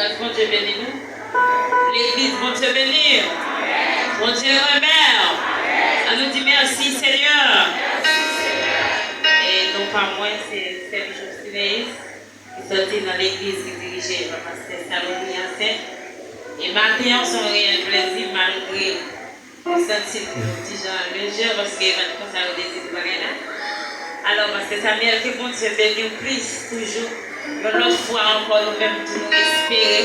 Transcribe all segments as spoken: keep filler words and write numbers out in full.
Bondye beni nou. Legliz, Bondye beni w. Bondye renmen w. Ann nou di mèsi, Senyè. E non pa mwen, se Sè Bijou Sineis, ki soti nan legliz ki dirije pa pastè Salomé Yasèn. E maten an, se yon reyèl plezi, malgre nou santi nou yon ti jan lejè, paske pa t konsa yo te di nou bagay la. Alò, pastè Samuel, ke Bondye beni w plis toujou. Yon lòt fwa ankò, nou menm tou, nou espere,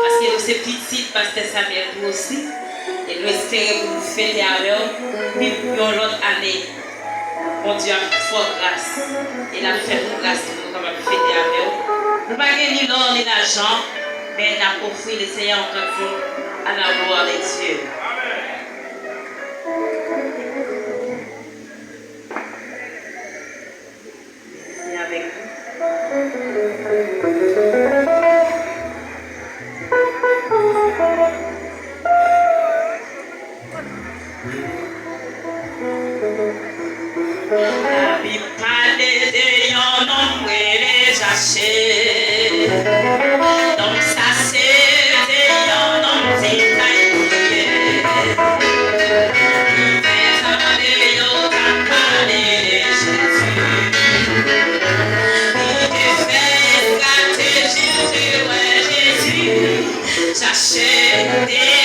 paske nou se pitit pastè Samuel tou osi, e nou espere pou nou fete avè w, wi, yon lòt ane. Bondye ap fè w gras, e l ap fè nou gras pou nou kapab fete avè w. Nou pa gen ni lò ni lajan, men n ap ofri le Seyè yon kantik à la gloire de Dieu. Mizisyen avèk nou. Labib pale de yon nonm rele Zache. Nonm sa se te yon nonm ti kay li ye. Li te tande yo k ap pale de Jezi. Li te fè estrateji l te wè Jezi. Zache te